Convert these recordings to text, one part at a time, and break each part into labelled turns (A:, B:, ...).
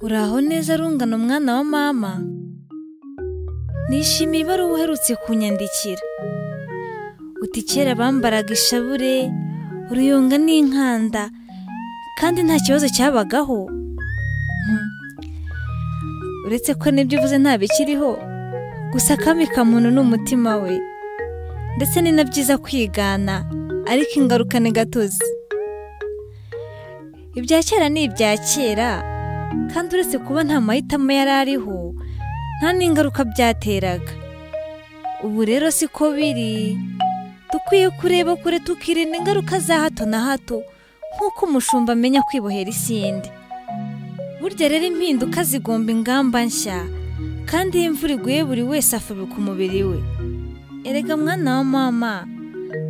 A: Uraho neza rungano mwana wa mama. Nishimiye ibaruwa uherutse kunyandikira. Uti kera bambaraga ishabure, uruyonga n'inkanda, kandi nta kibazo cyabagaho. Uretse ko n'ibyo uvuze nta bikiriho, gusa akami ka muntu ni umutima we. Ndetse ni na byiza kwigana, ariko ingaruka ni gatozi. Ibya kera ni ibya kera, kandi uretse kuba nta mahitamo yari ariho, nta n'ingaruka byateraga. Ubu rero siko biri, dukwiye kureba kure tukirinda ingaruka za hato na hato, nk'uko umushumba amenya kwibohera isinde. Burya rero impinduka zigomba ingamba nshya, kandi iyo imvura iguye buri wese afubika umubiri we. Erega mwana wa mama,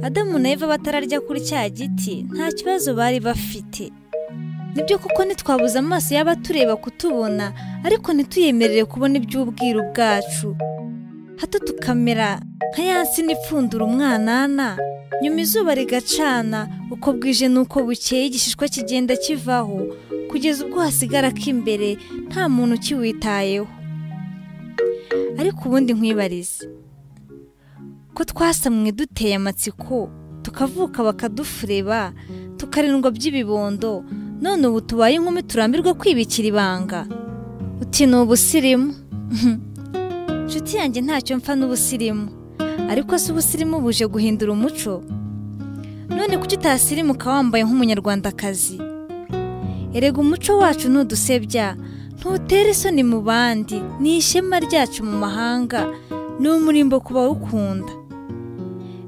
A: Adamu na Eva batararya kuri cya giti nta kibazo bari bafite. Nibyo kuko ntitwabuze amaso y'abatureba kutubona, ariko ntituyemerere kubona iby'ubwiru bwacu. Hato tukamera nka ya nsina ipfundura umwanana, nyuma izuba rigacana, uko bwije n'uko bukeye igishishwa kigenda kivaho, kugeza ubwo hasigara k'imbere nta muntu ukiwitayeho. Ariko ubundi nkwibarize, ko twasamwe duteye amatsiko, tukavuka bakadufureba, tukarindwa by'ibibondo, none ubu tubaye inkumi turambirwa kwibikira ibanga. Uti ni ubusirimu. Nshuti yanjye ntacyo mpfa n'ubusirimu, ariko se ubusirimu buje guhindura umuco? None kuki utasirimuka wambaye nk'umunyarwandakazi? Erega umuco wacu ntudusebya, ntutera isoni mu bandi, ni ishema ryacu mu mahanga, ni umurimbo ku bawukunda.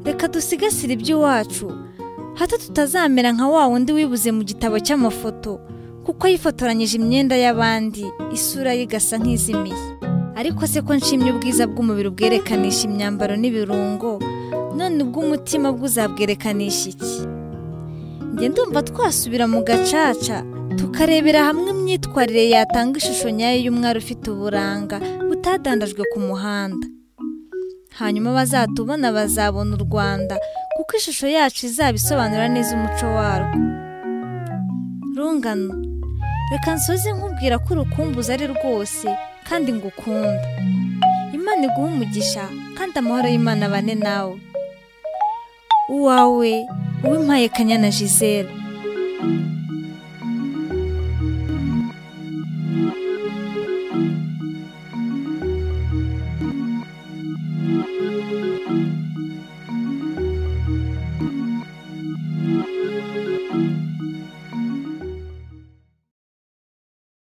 A: Reka dusigasire iby'iwacu, hato tutazamera nka wa wundi wibuze mu gitabo cy'amafoto, kuko yifotoranyije imyenda y'abandi, isura ye igasa nk'izimiye. Ariko se ko nshimye ubwiza bw'umubiri ubwerekanisha imyambaro n'ibirungo, none ubw'umutima bwuzabwerekanisha iki? Njye ndumva twasubira mu gacaca, tukarebera hamwe imyitwarire yatanga ishusho nyayo y'umwari ufite uburanga butadandajwe ku muhanda. Hanyuma bazatubona bazabona u Rwanda, kuko ishusho yacu izaba isobanura neza umuco warwo. Rungano, reka nsoze nkubwira ko urukumbuzi ari rwose kandi ngukunda. Imana iguhe umugisha kandi amahoro y'Imana abane nawe. Uwawe, Uwimpaye Kanyana Gisele.